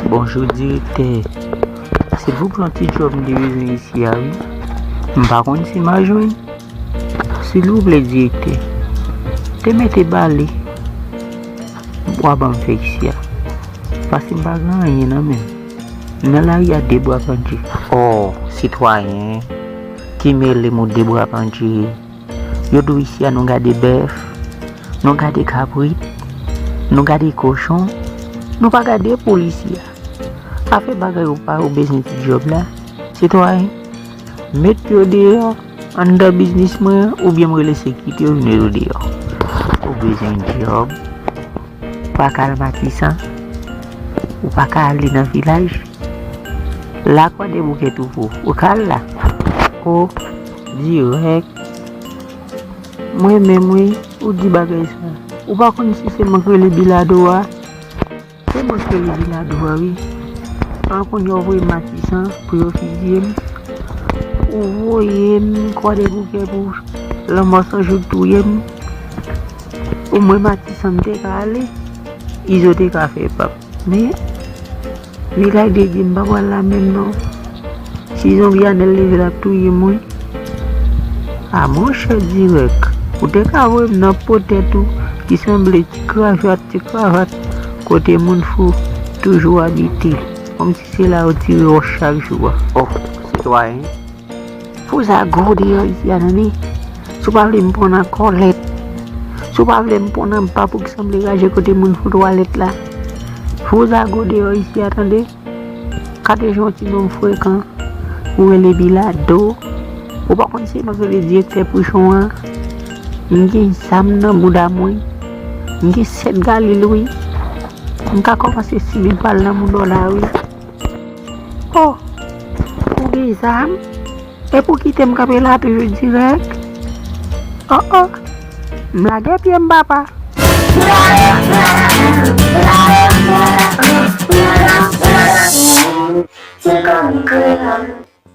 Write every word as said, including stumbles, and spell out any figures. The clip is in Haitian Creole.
Bonjou, direktè. Silvouplè, yon ti djòb m te bezwen isi a, wi. M pa konn si m a jwenn. Silvouplè, direktè. Te mete bale. Bwa ban m fè isi a. Paske m pa gen anyen nan men m. M nan lari a de bwa pandje. O, sitwayen, ki mele m ou de bwa pandje. Yo di w isi a nou gade bèf, nou gade kabrit, nou gade kochon, nou pa gade poul isi a. Afè bagay ou pa ou bezwen ti djòb la. Sitwayen, met yo deyò anndan biznis mwen an, oubyen m rele sekirite yo vin met ou deyò. Ou bezwen djòb, ou pa ka al Matisan, ou pa ka ale nan vilaj. La Kwadèboukè tou pou ou ka al la. O, dirèk. Mwen menm wi, ou di bagay sa. Ou pa konn si se mwen k rele Bilado a? Se mwen k rele Bilado a wi. An kounye a ou voye Matisan pou yo fiziye m. Ou voye m Kwadèboukè pou Lanmò San Jouk touye m. Omwen Matisan m te ka ale, Izo te ka fè pap. Men, vilaj de Dye m pa pral la menm non. Si zonbi Anèl leve l ap touye m wi. A monchè dirèk, ou te ka voye m nan po tèt ou ki sanble ti kravat, ti kravat, kote moun fou toujou abite. Kòmsi se la yo tire wòch chak jou a. O, sitwayen. Fouzago deyò isi a tande. Si w pa vle m pran nan kòlèt. Si w pa vle m pran nan pap ou ki sanble raje kote moun fou twalèt la. Fouzago deyò isi a tande. Gade jan yon ti nonm frekan. Ou rele Bilado. Ou pa konn se mwen k rele direktè Pouchon an. M gen zam nan bouda mwen. M gen sèt galil wi. M ka kòmanse simen bal nan mouda w la wi. O, ou gen zam? Epi w kite m kanpe la toujou dirèk? O, o, m lage pye m papa.